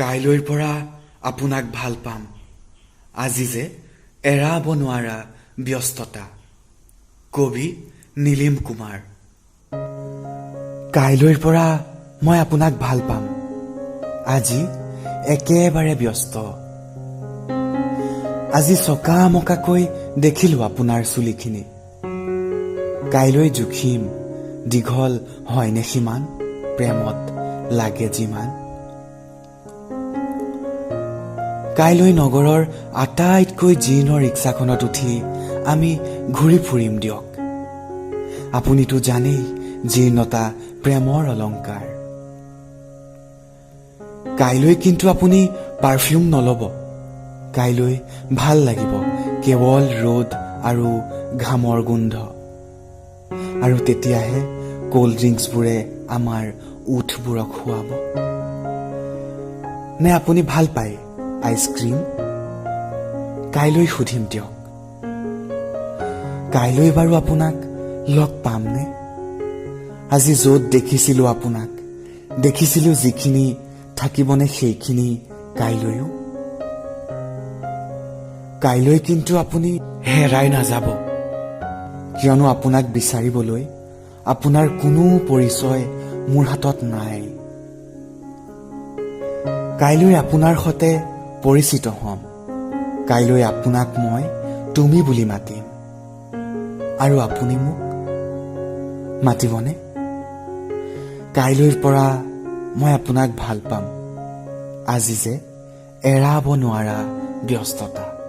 কাইলৈৰ পৰা আপোনাক ভাল পাম, আজি যে এৰাব নোৱাৰা ব্যস্ততা। কবি নীলিম কুমাৰ। কাইলৈৰ পৰা মই আপোনাক ভাল পাম, আজি একেবাৰে ব্যস্ত। আজি চকামকাকৈ দেখিলো আপোনাৰ চুলিখিনি, কাইলৈ জুখিম দীঘল হয়নে সিমান, প্ৰেমত লাগে যিমান। কাইলৈ নগৰৰ আটাইতকৈ জীৰ্ণ ৰিক্সাখনত উঠি আমি ঘূৰি ফুৰিম দিয়ক। আপুনিতো জানেই জীৰ্ণতা প্ৰেমৰ অলংকাৰ। কাইলৈ কিন্তু আপুনি পাৰফিউম নল'ব, কাইলৈ ভাল লাগিব কেৱল ৰ'দ আৰু ঘামৰ গোন্ধ। আৰু তেতিয়াহে ক'ল্ড ড্ৰিংকছবোৰে আমাৰ ওঁঠবোৰক খুৱাব। নে আপুনি ভাল পায় আইচক্ৰীম? কাইলৈ সুধিম দিয়ক। কাইলৈ বাৰু আপোনাক লগ পামনে? আজি য'ত দেখিছিলোঁ আপোনাক, দেখিছিলোঁ যিখিনি, থাকিবনে সেইখিনি কাইলৈও? কাইলৈ কিন্তু আপুনি হেৰাই নাযাব, কিয়নো আপোনাক বিচাৰিবলৈ আপোনাৰ কোনো পৰিচয় মোৰ হাতত নাই। কাইলৈ আপোনাৰ সতে পৰিচিত হ'ম, কাইলৈ আপোনাক মই তুমি বুলি মাতিম, আৰু আপুনি মোক মাতিবনে? কাইলৈৰ পৰা মই আপোনাক ভাল পাম, আজি যে এৰাব নোৱাৰা ব্যস্ততা।